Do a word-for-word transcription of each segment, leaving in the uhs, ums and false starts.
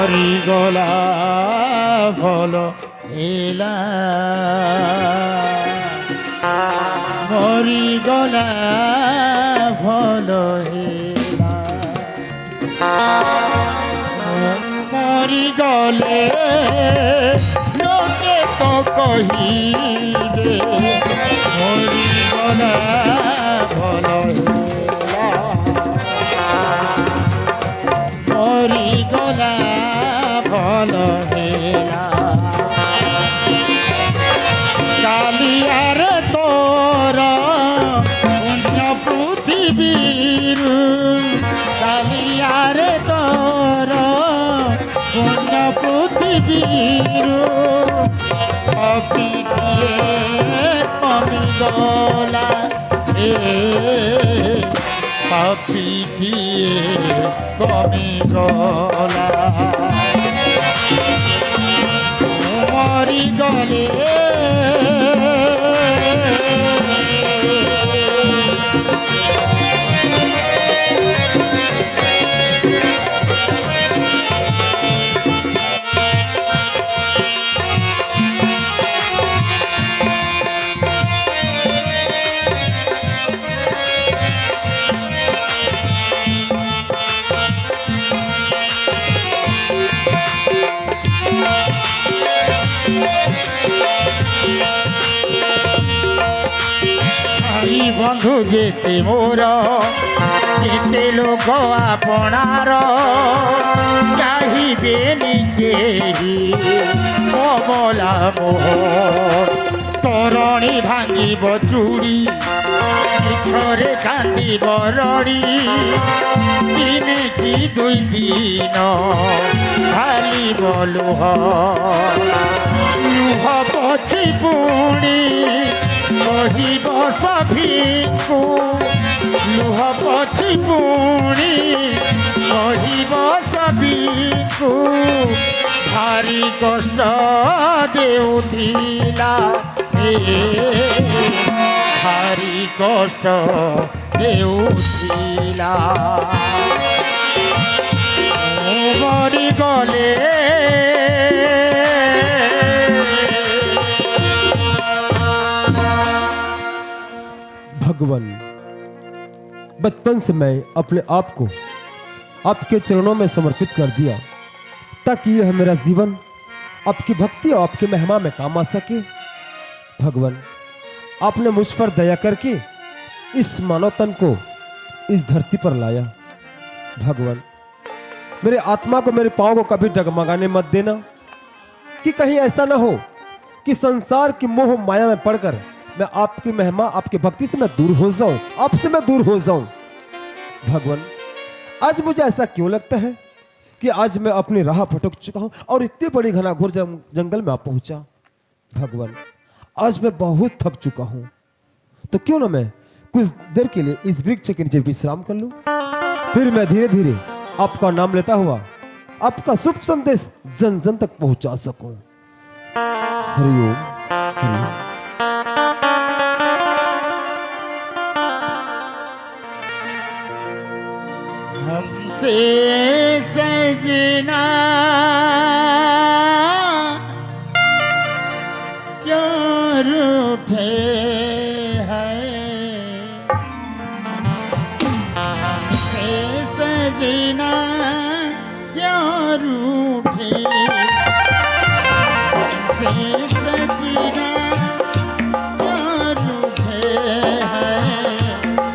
মরিগলা ফল হেলা, মরিগলা ফল হেলা। মরিগলে লোকে তো কহিবে, মরিগলা ফল হেলা। মরিগলা ফল হেলা। কালিয়ারে তোর পুণ্য পৃথিবীর, কালিয়ারে তোর পুণ্য পৃথিবীর। পাপিটিয়ে কমিগলা, এ পাপিটিয়ে কমিগলা। মরিগলে। ভাই বন্ধু যেতে মোর, যেতে লোক আপনার, চাহিবেনি কেহি কমলা মোহর। তরণী ভাঙিব চুড়ি, মিছরে কান্দিব রড়ি, দিনে কি দুই দিন ঢালিব লুহ। লুহ পছি পুଣି କହିବ ସଭିଙ୍କୁ, ଲୁହ ପଛି ପୁଣି କହିବ ସଭିଙ୍କୁ। ଭାରି କଷ୍ଟ ଦେଉଥିଲା ଏ, ଭାରି କଷ୍ଟ ଦେଉଥିଲା। ମୁଁ ମରିଗଲେ। भगवान, बचपन से मैं अपने आप को आपके चरणों में समर्पित कर दिया, ताकि यह मेरा जीवन आपकी भक्ति और आपकी महिमा में काम आ सके। भगवान, आपने मुझ पर दया करके इस मानव तन को इस धरती पर लाया। भगवान, मेरे आत्मा को, मेरे पाँव को कभी डगमगाने मत देना, कि कहीं ऐसा ना हो कि संसार की मोह माया में पड़कर मैं आपकी महिमा, आपकी भक्ति से मैं दूर हो जाऊं, आपसे मैं दूर हो जाऊं। भगवान, आज मुझे ऐसा क्यों लगता है कि आज मैं अपनी राह भटक चुका हूं और इतनी बड़ी घनाघोर जंग-, जंगल में आ पहुंचा। भगवान, आज मैं बहुत थक चुका हूं, तो क्यों ना मैं कुछ देर के लिए इस वृक्ष के नीचे विश्राम कर लूं, फिर मैं धीरे धीरे आपका नाम लेता हुआ आपका शुभ संदेश जन जन तक पहुंचा सकूं। हरिओम, हरिओम। हमसे सजना क्यों रूठे है, हमसे सजना क्यों रूठे, हमसे सजना क्यों रूठे है,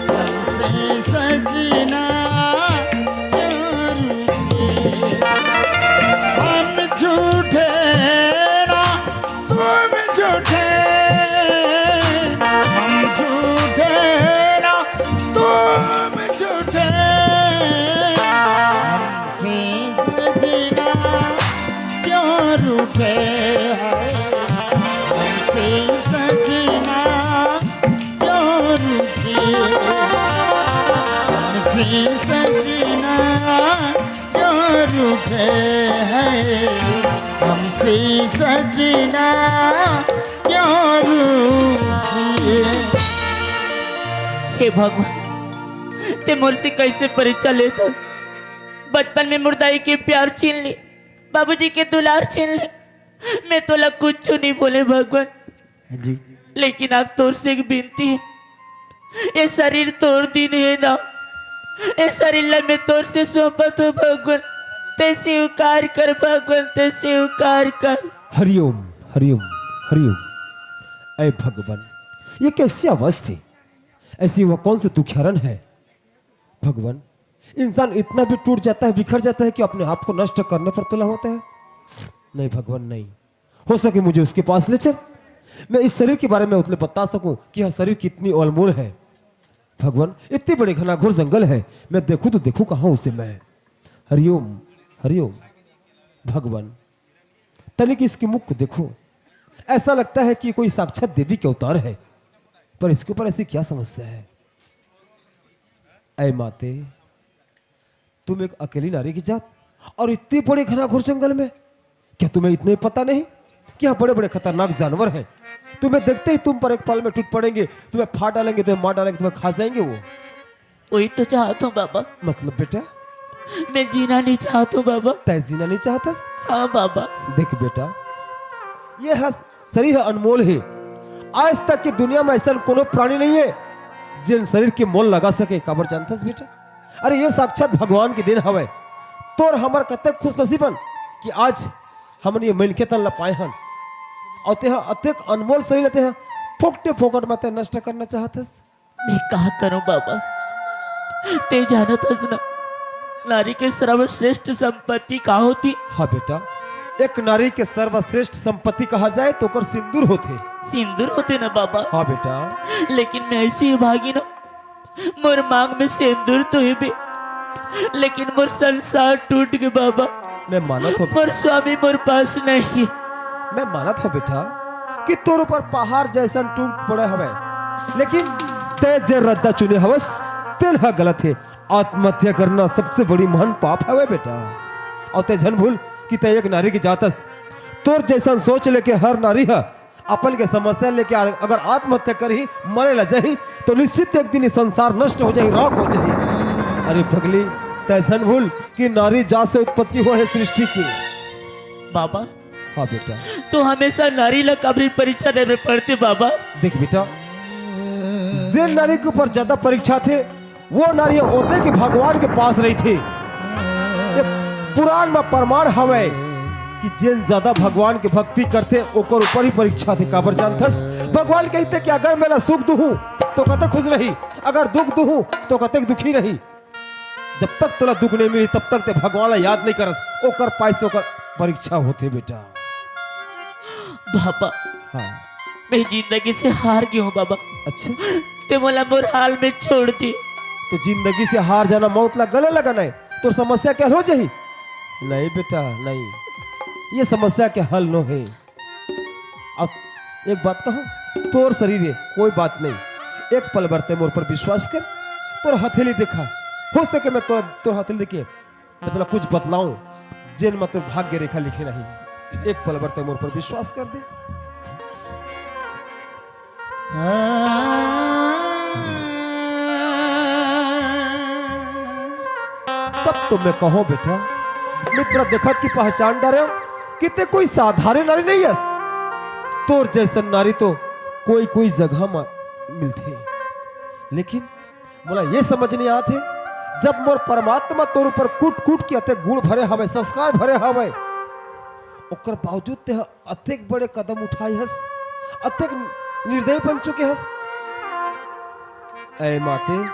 हमसे सजना क्यों रूठे। हम झूठे ना तुम झूठे, हम झूठे ना तुम झूठे। हमसे सजना क्यों रूठे हैं, हमसे सजना क्यों रूठे, हमसे सजना क्यों रूठे हैं, हमसे सजना क्यों रूठे। हे भगवान, ते मोर से कैसे परीक्षा लेत हस? बचपन में मोर दाई के प्यार छीन ले, बाबूजी के दुलार छीन ले, मैं तोला कुछ नहीं बोले भगवान। जी। लेकिन आज तोर से एक बिनती हे, ये शरीर तोर दिन हे ना, ये शरीर ला मैं तोर से सौंपत हूँ भगवान, तैं स्वीकार कर भगवान, तैं स्वीकार कर। हरिओम, हरिओम, हरिओम। ऐ भगवान, ये कैसी अवस्था है? ऐसी वह कौन सी दुखियारन है? भगवान, इंसान इतना भी टूट जाता है, बिखर जाता है कि अपने आप को नष्ट करने पर तुला होता है। नहीं भगवान, नहीं। हो सके मुझे उसके पास ले चल, मैं इस शरीर के बारे में उतले बता सकूं कि यह शरीर कितनी अनमोल है। भगवान, इतनी बड़ी घनाघोर जंगल है, मैं देखूं तो देखूं कहां उसे मैं। हरिओम, हरिओम। भगवान, तनिक इसके मुख को देखो, ऐसा लगता है कि कोई साक्षात देवी के अवतार है। पर इसके ऊपर ऐसी क्या समस्या है? ऐ माते, तुम एक अकेली नारी की जात और इतनी बड़े घनाघोर जंगल में, क्या तुम्हें इतना ही पता नहीं कि यहाँ बड़े बड़े खतरनाक जानवर हैं? तुम्हें देखते ही तुम पर एक पल में टूट पड़ेंगे, तुम्हें फाड़ डालेंगे, तुम्हें मार डालेंगे, तुम्हें खा जाएंगे वो। वही तो चाहत हूँ बाबा। मतलब बेटा? मैं जीना नहीं चाहत हूँ बाबा। तैं जीना नहीं चाहतस? हाँ बाबा। देख बेटा, ये ह-, शरीर ह अनमोल हे। आज तक की दुनिया में ऐसा कोनो प्राणी नहीं है जिन शरीर के मोल लगा सके। काबर जानतस बेटा? अरे ये साक्षात भगवान के देन हवय। तोर हमर कतेक खुशनसीब हन कि आज हमन ये मनखे तन ला पाए हन। और तेहा अतेक अनमोल शरीर ला तेहा फोकटे फोकट में तें नष्ट करना चाहतस। मैं का करूं बाबा, तें जानत हस ना, नारी के सर्वश्रेष्ठ संपत्ति का होथे? हाँ बेटा, एक नारी के सर्वश्रेष्ठ संपत्ति कहा जाए तो ओकर सिंदूर होथे। सिंदूर होथे ना बाबा? हाँ बेटा। लेकिन मैं ऐसी भागी ना, मोर मांग में सिंदूर तो हे बे, लेकिन मोर संसार टूट गे बाबा। मैं मानत हों मोर बेटा। स्वामी मोर पास नहीं। मैं मानत हों बेटा कि तोर ऊपर पहाड़ जैसन टूट पड़े हवय, लेकिन तें जे रद्दा चुने हवस तेन ह गलत हे। आत्महत्या करना सबसे बड़ी महान पाप हवय बेटा। और तें झन भूल कि तें एक नारी के जातस। तोर जैसन सोच लेके हर नारी ह अपन के समस्या लेके आ-, अगर आत्महत्या करही, मरे ला जाही, तो निश्चित एक दिन ये संसार नष्ट हो जाही, राख हो जाही। अरे पगली, तें झन भूल कि नारी जात से उत्पत्ति होय हे सृष्टि के। बाबा, हाँ बेटा। तो हमेशा नारी ला काबर परीक्षा देवे पड़थे बाबा? देख बेटा, जेन नारी के ऊपर ज्यादा परीक्षा थे, वो नारी ओते के भगवान के पास रहिथे। ये पुराण में प्रमाण हवय कि जेन ज्यादा भगवान के भक्ति करथे, ओकर ऊपर ही परीक्षा थे। काबर जानथस? भगवान कहिथे कि अगर मैं ला सुख दूहूं, तो कतेक खुश रही, अगर दुख दूहूं, तो कतेक दुखी रही। जब तक तोला दुख नहीं मिली, तब तक ते भगवान ला याद नहीं करस, ओकर पास से ओकर परीक्षा होथे बेटा। बाबा, हाँ। मैं जिंदगी से हार गया हूँ बाबा। अच्छा। ते मोला मोर हाल में छोड़ दे। तो जिंदगी से हार जाना, मौत ला गले लगाना है, तो समस्या के हल हो जाही? नहीं बेटा, नहीं, ये समस्या के हल नो है। अब एक बात कहूँ, तोर शरीर है, कोई बात नहीं, एक पल बर ते मोर पर विश्वास कर, तोर हथेली देखा, हो सके मैं तोर, तोर हथेली देखे मतलब कुछ बतलाऊं, जेन म तोर भाग्य रेखा लिखे नहीं। एक पल बर ते मोर पर विश्वास कर दे। तब तो मैं कहूं बेटा, मित्र देखत की पहचान डरे कि ते कोई साधारण नारी नहीं हस। तोर जैसन नारी तो कोई कोई जगह म मिलथे, लेकिन मोला ये समझ नहीं आत हे, जब मोर परमात्मा तोर ऊपर कूट-कूट के अतेक गुण भरे हवय, संस्कार भरे हवय, ओकर बावजूद तेह अतेक बड़े कदम उठाए हस, अतेक निर्दयी बन चुके हस। ऐ माते,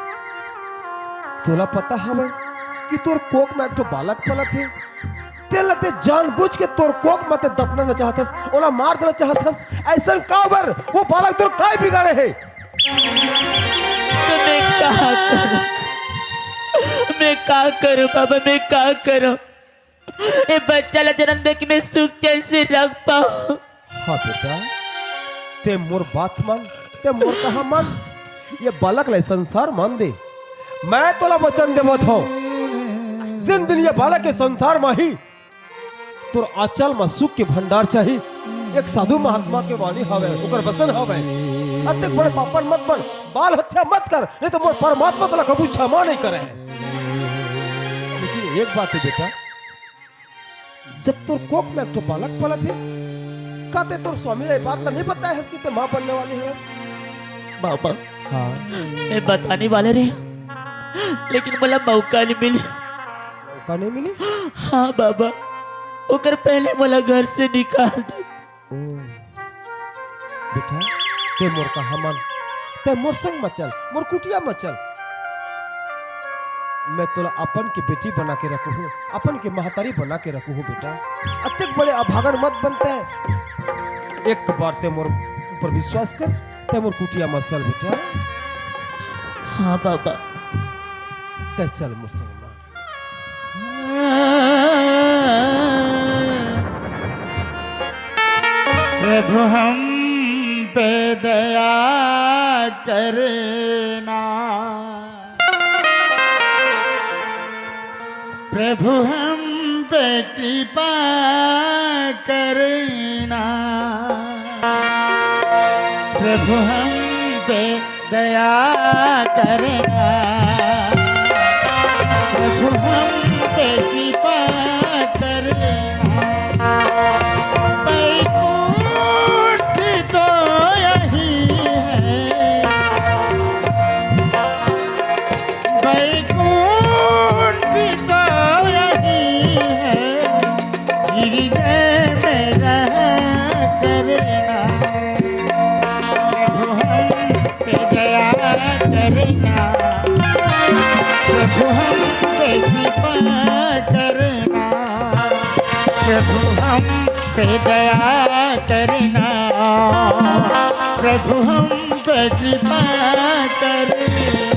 तोला पता हवय कि तोर कोख में एक ठो बालक पलत हे, तेला ते जानबूझ के तोर कोख म ते दफना देना चाहत हस, ओला मार देना चाहत हस। अइसन काबर? वो बालक तोर काय बिगाड़े हे? तो मैं का करूं? मैं का करूं बाबा, मैं का करूं? ए बच्चा ला जन्म दे के मैं सुख चैन से रख पाऊं। हाँ बेटा, ते मोर बात मान, ते मोर कहा मान, ये बालक ला संसार मान दे। मैं तोला वचन देवत हूँ, जिन दिन ये बालक के संसार में ही तोर आंचल म सुख के भंडार चाही। एक साधु महात्मा के वाणी हवय, ओकर वचन हवय, "अतेक बड़े पापन मत बन, बाल हत्या मत कर, नहीं तो मोर परमात्मा तोला कभू क्षमा नहीं करे।" लेकिन एक बात है बेटा, जब तोर कोख में एक ठो बालक पलत हे, का ते तोर स्वामी ला ये बात ला नहीं बताए हस कि ते माँ बनने वाली हस? बाबा, हाँ। मैं बताने वाले रहे, लेकिन मोला मौका नहीं मिलिस। मौका नहीं मिलिस? हाँ बाबा, ओकर पहले मोला घर से निकाल दे। ओ, बेटा, ते मोर कहा मन, ते मोर संग म चल, मोर कुटिया म चल। मैं तोला अपन के बेटी बना के रखूँ, अपन के महतारी बना के रखूँ बेटा। अतेक बड़े अभागन मत बनते। एक बार ते मोर ऊपर विश्वास कर, ते मोर कुटिया म चल बेटा। हाँ बाबा। ते चल मोर संग म। प्रभु हम पे दया करना, प्रभु हम पे कृपा करना, प्रभु हम पे दया करना, प्रभु हम पे कृपा करना। बैकुंठ तो यही है, बैकुंठ तो यही है, हृदय में रह करना। प्रभु हम पे दया करना, प्रभु हम पे कृपा करना, प्रभु हम पे दया करना, प्रभु हम पे कृपा करना।